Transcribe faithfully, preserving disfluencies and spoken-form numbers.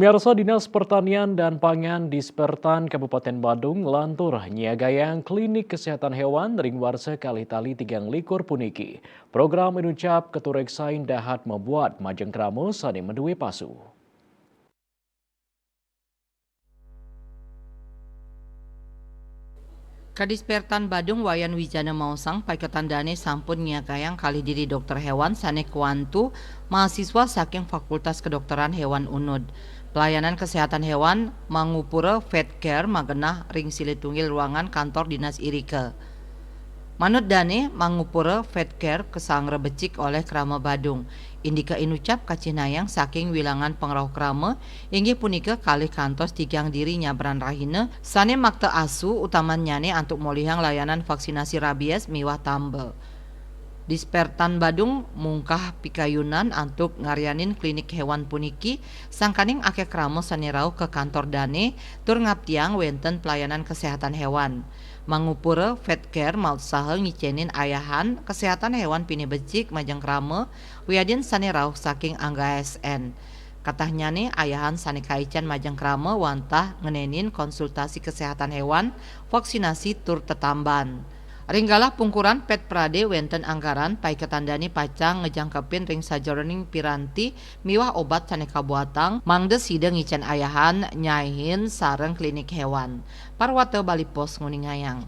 Miarsa, Dinas Pertanian dan Pangan Dispertan Kabupaten Badung lantur nyiagayang klinik kesehatan hewan ring warsa kalih tali tigang likur puniki. Program inucap katureksain dahat mabuat majeng krama sane maduwe pasu. Kadispertan Badung Wayan Wijana maosang, paiketan dane sampun nyiagayang kalih diri dokter hewan sane kuantu mahasiswa saking Fakultas Kedokteran Hewan Unud. Pelayanan kesehatan hewan mangupura vet care magenah ring silih tunggil ruangan kantor dinas irika. Manut dane, mangupura vet care kasanggra becik olih krama Badung. Indika inucap kacihnayang saking wilangan pangrauh krama, inggih punika kalih kantos tigang diri nyabran rahina, sane makta asu, utamannyane antuk molihang layanan vaksinasi rabies miwah tamba. Dispertan Badung mungkah pikayunan antuk ngaryanin klinik hewan puniki, sangkaning akeh krama sane rauh ka kantor dane, tur ngaptiang wenten pelayanan kesehatan hewan. Mangupura Vet Care mautsaha ngicenin ayahan kesehatan hewan pinih becik majeng krama, wiadin sane rauh saking angga A S N. Katahnyane ayahan sane kaicen majeng krama wantah ngenenin konsultasi kesehatan hewan, vaksinasi tur tetamban. Ring galah pungkuran Pet Prade wenten anggaran paiketan dane pacang ngejangkepin ring sajeroning piranti miwah obat sane kabuatang mangda sida ngicen ayahan nyaihin sareng klinik hewan. Parwata Bali Post nguningayang.